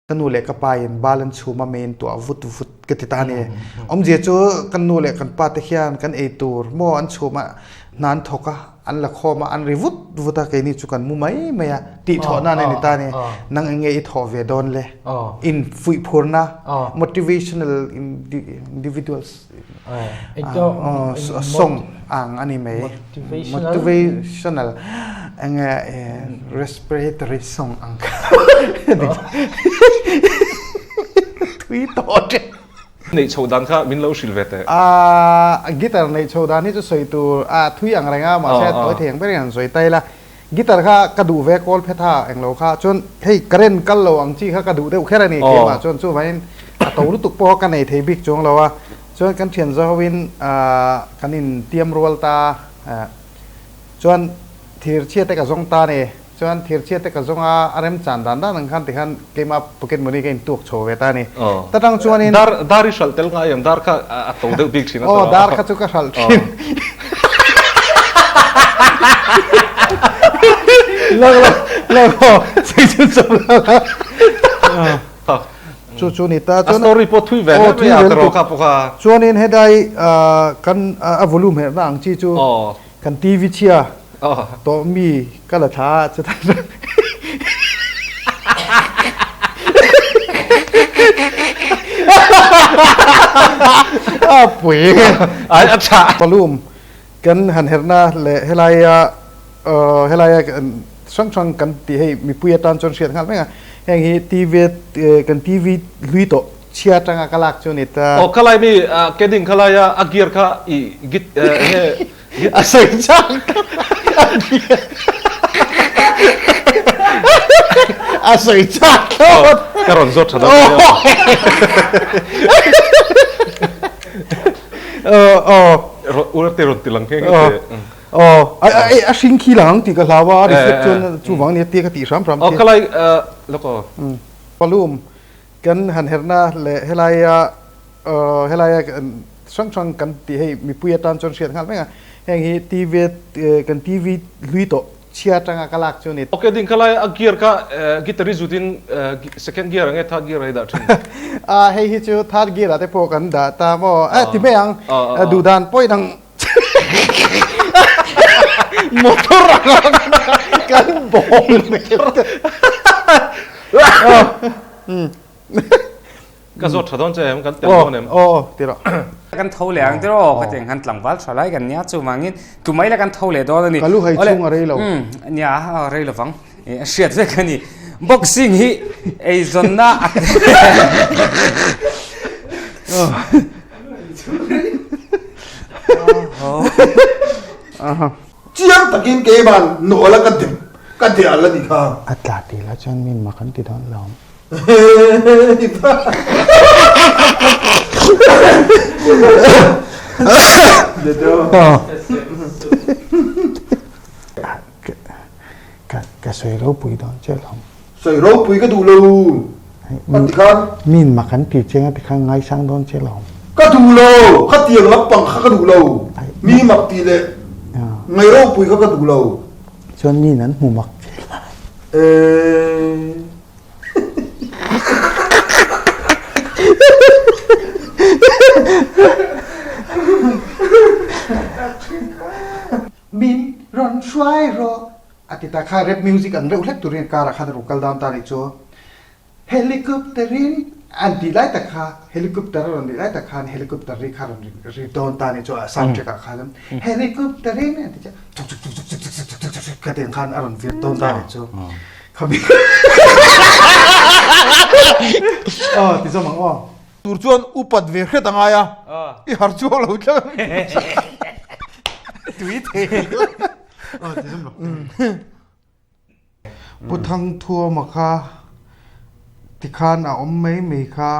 Ka nu leh ka pa in bal an chhum a mei in tuah vut vut ka ti ta a ni. Awmzia chu kan nu leh kan pa te hian kan ei tur maw an chhum a, hna an thawk a, an la khawm a, an ri vut vut a, keini chu kan mu mai mai a, tih thawh nan a ni ta a ni. Nang eng nge i thawh ve dawn le? In fuihphurna, motivational individuals song ang a ni mai. Motivational eng nge respiratory song ang kha thui tawh thin. Neih chhoh dan kha min lo hrilh ve teh. A guitar neih chhoh dan hi chu sawi tur a thui ang reng a mahse a tawi thei ang berin han sawi ta ila. Guitar kha ka duh ve kawl phet a englo kha chuan hei current kal lo ang chi kha ka duh deuh kher a ni keimah chuan chuvangin a to lutuk pawh ka nei thei bik chuang lo a chuan kan thian zahoin kan in tiam rual ta chuan thir chhia te ka zawng ta a ni chuan thir chhia te ka zawng a a remchan dan dan ang khan tikhan keimah pocket money ka in tuak chho ve ta a ni ta tang chuanin Dar dar i hralh tel ngai em dar kha a to deuh bik thin a aw dar kha chu ka hralh thin. Chu chu ni ta chuan story pawh thui ve hle mai a ka rawh kha pawh kha chuanin hetlai kan a volume herhna ang chi chu kan TV chhia tawh mi ka la thla a chutah chuan a pui a tha volume Kan han herhna leh helaia helaia hrang hrang kan tih hei mipui atan chuan hriat nghal vek a, heng hi TV kan TV hlui tawh chhia atanga ka lak chu a ni ta. Aw khalai mi keding khalaia a gear kha i git enge git a sawi chak a gear a sawi chak thlawt. Ka rawn zawt tha dawn nia. Ur te rawn ti lang nghe nghe te. Aw, a hring khi lang tih ka hlau a, a reflect chuan chuvang nia tia ka tih hram hram chi. Aw, khalai lawk aw. Volume kan han herhna leh helaia helaia hrang hrang kan tih hei mipui atan chuan hriat nghal vek a, heng hi TV kan TV hlui tawh Chhia atanga ka lak chu ni. Ok ding kha lai a gear kha guitar i zut in second gear ang e third gear ah i dah thin. A hei hi chu third gear ah te pawh kan dah ta maw eh ti mai ang duh dan pawhin ang motor anga kan bawl mai te. Ka zawt tha dawn che em? Kan tel dawn em? Aw aw ti rawh. Kan tho leh ang tiraw ka tiang khan tlangval tha lai kan nia chuvangin tumai la kan tho leh dawn a ni. Ka lu hai chhung a rei lo. Nia a rei lovang a hriat vek a ni. Boxing hi eizawnna a Chiang takin keiman nawla ka dep ka dial a ni kha. A tla tih lah chuan min mak an ti dawn lo. Ka sawi ropui dawn che lawm. Sawi ropui ka duh lo a ti khan. Min mak an ti cheng a ti khan ngaisang dawn che lawm. Ka duh lo, khatiang lampang kha ka duh lo. Mi mak tih leh ngai ropui kha ka duh lo. Chuan min an hmu mak che la. Min rawn hruai rawh a ti ta kha rap music ang reuh hlek turin car ah khan a rawn kal down ta nih chu. Helicopter in an tih lai tak kha helicopter a rawn nih lai tak khan helicopter ri kha rawn ri dawn ta nih chu a sound track ah khan helicopter in an ti chiah chuk chuk chuk chuk chuk chuk chuk chuk chuk ka tiang khan a rawn vir dawn ta nih chu khami aw ti zawm ang aw. Tur chuan upat ve hret a ngai a, i har chuang lo tlat a Tui thei aw ti zawm lo. Pu Thangthuama kha tikhan a awm mai mai kha.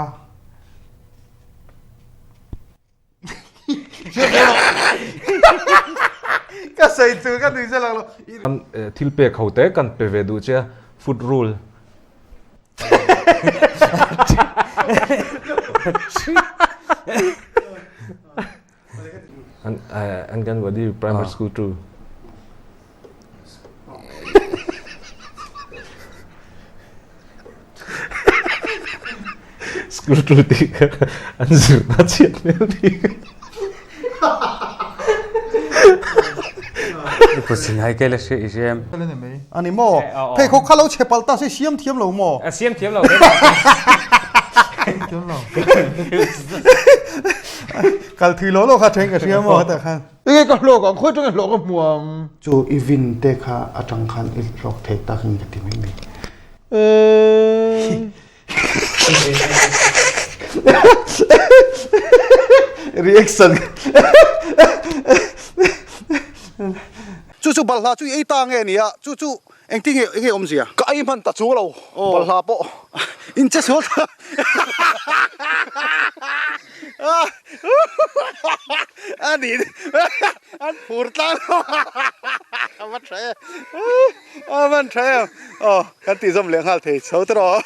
Ka sawi tur ka nui zel ang lo. Thil pek ho te kan pe ve duh che a, foot rule. Anganwadi primary school too. School tul tih kha an zirna chhiat hmel bik. I pusin hai ke la hre i hrem. Ani maw? Pheikhawk kha lo chhe palh ta se siam thiam lo maw? A siam thiam lo. Thiam lo. Kal thui lo lo kha then ka hria maw heta khan. Enge ka hlawk ang, khawi tanga hlawk a hmu ang? Chu i vin te kha atang khan i hlawk thei tak in ka ti mai mai. Reaction. Chu chu balhla chu i ei ta nge nia, chu chu engtin nge enge awmzia? Ka ei hman ta chu lo, balhla pawh in che sual ta. A ni an phur tlang lo a va tha em a van tha em aw kan tih zawm leh nghal thei chho te rawh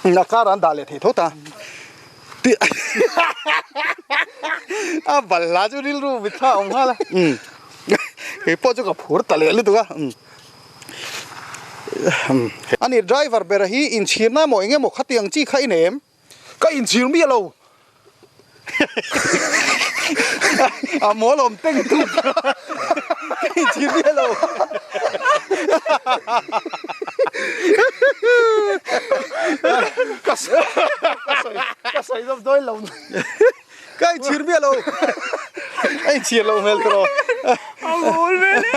a car an dah leh thei tho ta a balhla chu rilru mitthla a awm nghal a kei pawh chu ka phur ta leh lutuk a. Ani driver ber hi inchhirna emaw eng emaw khatiang chi kha i nei em? Ka inchhir miah lo. A mawl awm teng tut. Ka inchhir miah lo. Ka ka sawi zawm dawi lo. Ka inchhir miah lo. A inchhir loh hmel tawh. A mawl vel e.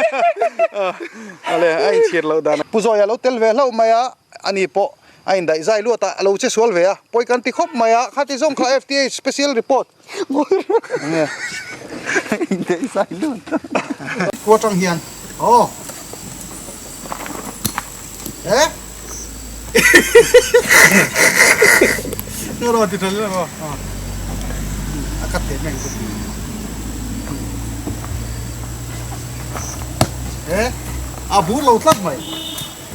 Ale a inchhir loh dan. Pu Zawia lo tel ve hlauh mai a, ani pawh a indaih zai luat a, a lo che sual ve a, pawi kan ti khawp mai a, khati zawng kha FTA special report. Enge indaih zai luat a. Khua tang hian aw. Eh? Nga rawn ti tha hle maw? A cut thei mai ang chu. Eh? A bur lo tlat mai.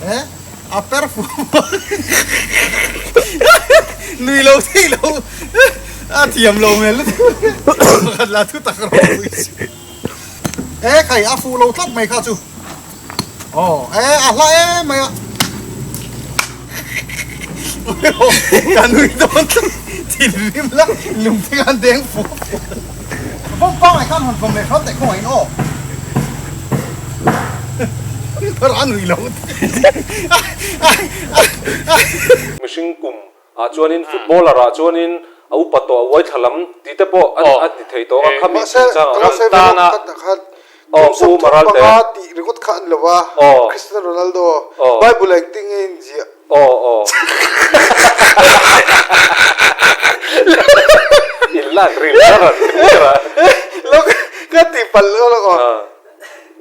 Eh? A per fu Nui lo thei lo. A thiam lo hmel lutuk. Pakhat la thu tak rawh pui chu. Eh khai a fu lo tlat mai kha chu. Aw eh a hla em mai a. Ka nui dawn tlat thinrim la lung te khan deng fu fu. Vawm pangai khan hawn vawm leh hram daih khawngaih in aw. A nui lo. Mihring kum ah chuanin footballer ah chuanin a upa tawh a uai thla lam tih te pawh a ti thei tawh a khami chungchang ah khan tana aw pu Maralte tih ringawt kha an lo a Cristiano Ronaldo Bible ah engtin nge a inziah aw aw in lak ril a rawn ti ber a lawk ka ti palh lawk aw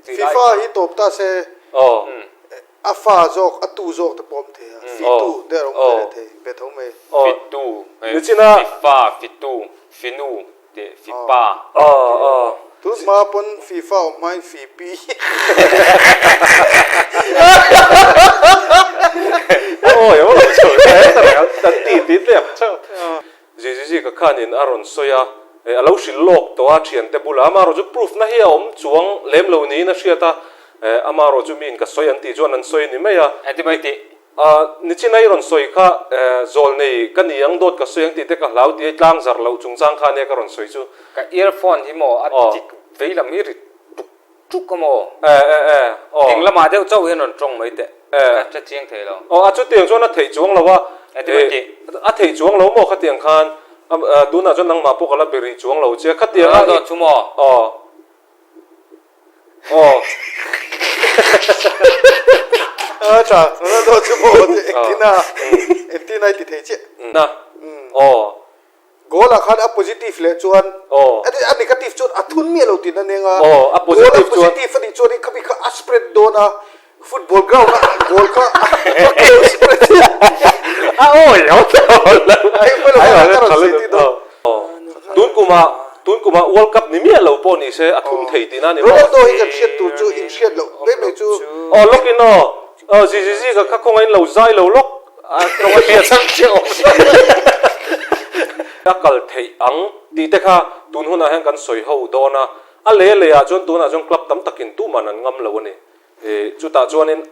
FIFA hi tawp ta se aw A fa zawk, a tu zawk te pawh awm thei a, fitu te a awm ve leh thei ve tho mai. Fitu, fifa, fitu, finu tih fipa. Tun hma pawn fifa awm hmain fipi. Awi a lo chho ta e ta reng an ti ti tlem chauh. Zizizi ka khanin a rawn sawi a, a lo hrilh lawk tawh a thiante bulah amaherawhchu proof na hi a awm chuang lem lo niin a hriat a, amaherawhchu miin ka sawi an tih chuan an sawi a ni mai a. Engti mai tih? Nichina i rawn sawi kha zawlnei ka ni ang dawt ka sawi ang tih te ka hlau tih a i tlang zar loh chungchang kha ania ka rawn sawi chu. Ka earphone hi maw a dik vei lam hi ri tuk tuk a maw? Eng lamah deuh chauh hian rawn tawng mai teh. Ka hre chiang thei lo. Aw a chutiang chuan a theih chuang lo a. Engti mai tih? A theih chuang lo maw khatiang khan tunah chuan nangmah pawh ka la be rih chuang lo che khatiang a. Ronaldo chu maw? Aw. Aw. A tha Ronaldo chu maw engtin a engtin a i ti thei chiah. Na. Aw. Goal ah khan a positive leh chuan a negative chuan a thun miah lo tin a neng a, a goal a positive a nih chuan khami kha a spread dawn a, football ground a goal kha a spread a awi lo tun kuma tun kuma World Cup ni miah lo pawh ni se a thun thei tihna a ni maw? Ronaldo hi kan hriat tur chu in hriat loh mai mai chu. Aw lawk in aw zizizi ka kha kawngah in lo zai lo lawk. A tawng a hriat chang chiah awm si. A kal theih ang tih te kha tun hunah hian kan sawi ho dawn a, a lei a leiah chuan tunah chuan club tam takin tuman an ngam lo a ni. Chutah chuanin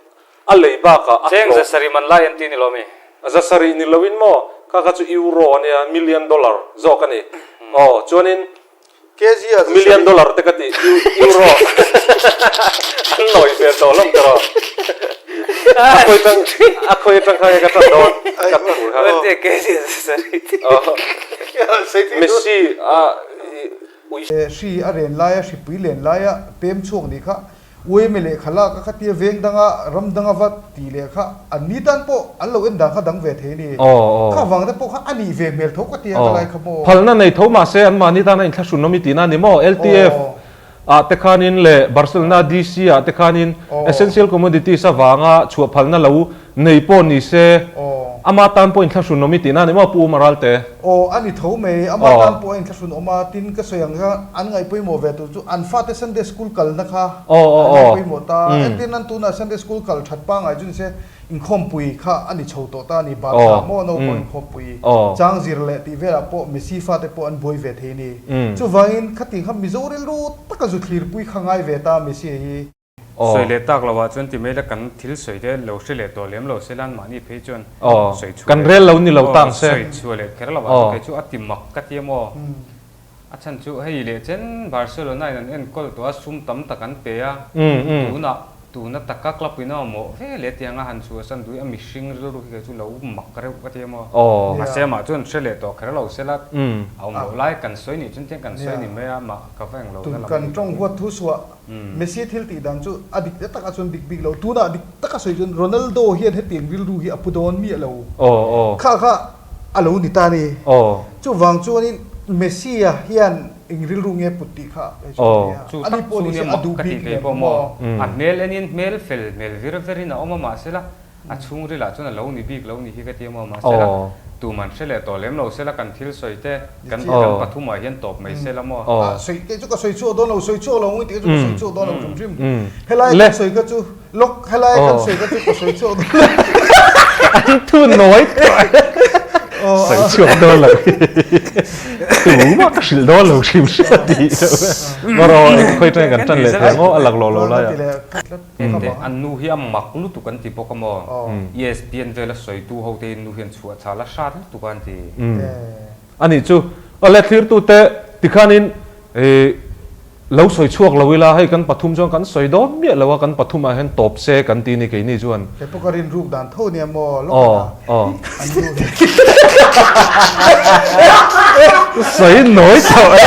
a lei bakah a Cheng za sarih man lai an ti ni lo mi? 700 ni loin maw kha kha chu euro a nia million dollar zawk a ni aw chuanin KG ah million dollar te ka ti euro an nawi hmel tawh hlawm tawh rawh a khawi tang a khawi atang kha nge ka tan dawn ka tur kha KG ah 700 ti Messi a ui Hri a ren laia hripui len laia pem chhuak nih kha Uaime lehkha lak a khatia veng danga ram danga va tih leh kha an ni tan pawh an lo en dan kha dang ve thei a ni. Kha vang te pawh kha a nih ve hmel tho ka tia ka lai kha maw. Phalna nei tho mahse an mahni tana inthlahrun awm i tihna a ni maw? LTF ah te khanin leh Barcelona DC ah te khanin essential commodities avanga chhuah phalna lo nei pawh ni se ama tan pawh inthlahrun awm i tihna a ni maw Pu Umaralte? Aw a ni tho mai, ama tan pawh a inthlahrun awm a, tin ka sawi ang kha an ngaih pawimawh ve tur chu an fate Sunday school kalna kha an ngaih pawimawh ta, entir nan tunah Sunday school kal that pangai chu nise inkhawmpui kha a ni chho tawh ta a ni, Barca maw naupang inkhawmpui chang zir leh tih velah pawh Messi fate pawh an buai ve thei a ni, chuvangin khatiang kha Mizo rilru taka zu thlirpui kha ngai ve ta Messi hi. Sawi leh tak lo ah chuan ti mai la kan thil sawi te lo hre leh tawh lem lo se lan mahni phei chuan sawi chhuah kan rel lo ni lo tang se sawi chhuah leh kher lo ah chuan kei chu a ti mak ka ti emaw a chhan chu hei leh chen Barcelona in an enkawl tawh a sum tam tak an pe a tunah tuna taka club in a mamawh ve leh tiang a han chhuahsan duh hi a mihring rilru hi kei chu lo mak reuh ka ti emaw mahse amah chuan hre leh tawh kher lo se la a awm loh lai kan sawi nih chuan tiang kan sawi ni mai a mah ka va englo na lam kan tawng huat thu suah Messi thil tih dan chu a dik tak a chuan dik bik lo. Tunah dik taka sawi chuan Ronaldo hian hetiang rilru hi a pu dawn miah lo. Kha kha a lo ni ta a ni. Chuvang chuanin Messi-a hian eng rilru nge put tih kha hei chu a nia. Ani pawh ni se a duh bik lem maw? A hmel enin hmel fel hmel vir verin a awm a mahsela A chhungril ah chuan a lo ni bik lo ni hi ka ti a maw mahsela tuman hre leh tawh lem lo sela kan thil sawi te kan kan pathum ah hian tawp mai sela maw. A sawi kei chu ka sawi chhuak dawn lo sawi chhuak lo ngawih tih kha chu ka sawi chhuak dawn lo hrim hrim helai kan sawi kha chu lawk helai kan sawi kha chu ka sawi chhuak dawn lo. An thu nawi tawh sawi chhuak dawn lo tumah ka hrilh dawn lo hrim hrim a tih marawh khawi atangin kan tan leh thei maw a lak lawh lo lai ah. Ente, an nu hi a mak lutuk an ti bawk a maw? ESPN vela sawitu ho te hi nu hian chhuah chhal a hrat lutuk a an ti. A nih chu, awle thlirtute tikhanin lo sawi chhuak lo ila, hei kan pathum chuan kan sawi dawn miah lo a, kan pathumah hian tawp se kan ti ni keini chuan. Kei pawh ka rin ruk dan tho nia maw, lawk a an nu hi. Sawi nawi tawh e.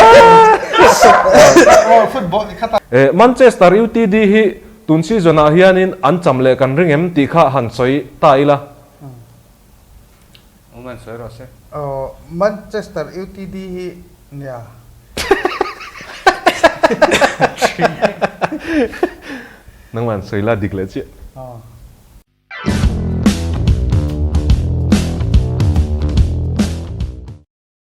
Aw football i khat a. Manchester Utd hi tun season ah hianin an cham leh kan ring em tih kha han sawi ta ila. Awm an sawi rawh se. Aw Manchester Utd hi nia. Nangmah an sawi la dik leh chiah.